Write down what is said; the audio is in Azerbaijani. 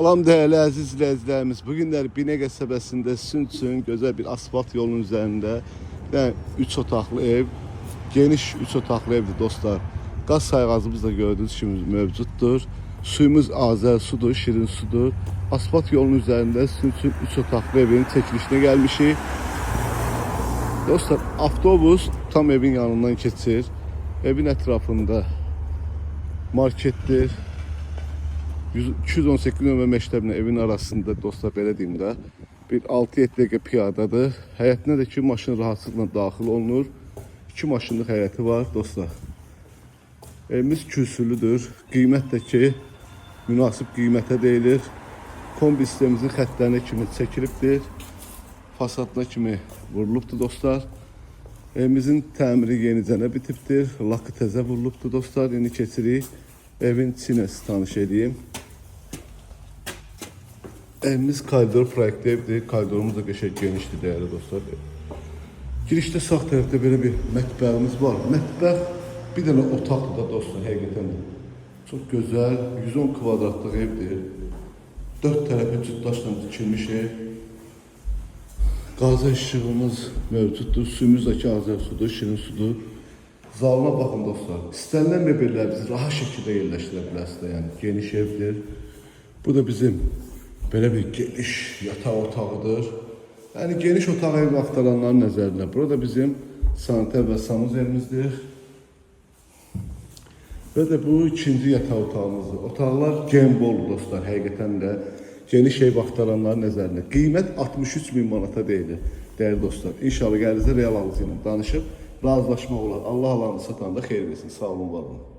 Salam dəyərli əziz izləyicilərimiz. Bu günlər Binə qəsəbəsində sizin üçün gözəl bir asfalt yolun üzərində yəni 3 otaqlı ev, geniş 3 otaqlı evdir dostlar. Qaz sayğacımız da gördüyünüz kimi mövcuddur. Suyumuz Azər sudur, şirin sudur. Asfalt yolun üzərində sizin üçün 3 otaqlı evin çəkilişinə gəlmişik. Dostlar, avtobus tam evin yanından keçir. Evin ətrafında marketdir. 218 nömrə məktəblə evin arasında dostlar belə deyim də bir 6-7 dəqiqə piyadadır. Həyətinə də ki maşın rahatlıqla daxil olunur. İki maşınlıq həyəti var dostlar. Evimiz kürsülüdür. Qiymət də ki münasib qiymətə deyilir. Kombi sistemimizin xəttlərinə kimi çəkilibdir. Fasadına kimi vurulubdur dostlar. Evimizin təmiri yenicənə bitibdir. Lakı təzə vurulubdur dostlar. İndi keçirik. Evin içinə sizi tanış edeyim. Evimiz koridor proyektli evdir. Koridorumuz da qəşəng genişdir dəyərli dostlar. Girişdə sağ tərəfdə belə bir mətbəximiz var. Mətbəx bir dənə otaqdır da dostlar, həqiqətən də. Çox gözəl, 110 kvadratlıq evdir. Dörd tərəfi cütdaşla dikilmiş ev. Qaza işığımız mövcuddur. Suyumuz da ki Azər sudur, şirin sudur. Zalına baxın dostlar. İstənilən mebellərinizi rahat şəkildə yerləşdirə bilərsiniz. Yəni geniş evdir. Bu da bizim belə bir geniş yataq otağıdır. Yəni geniş otaq ev axtaranların nəzərinə. Burada bizim sanitar və sanuzelimizdir. Və də bu ikinci yataq otağımızdır. Otaqlar gemboldur dostlar, həqiqətən də geniş ev axtaranların nəzərinə. Qiymət 63 min manata deyilir, dəyərli dostlar. İnşallah gəlinizdə real alıcı ilə danışıb razılaşmaq olar. Allah alanı satanda xeyir versin. Sağ olun, var olun.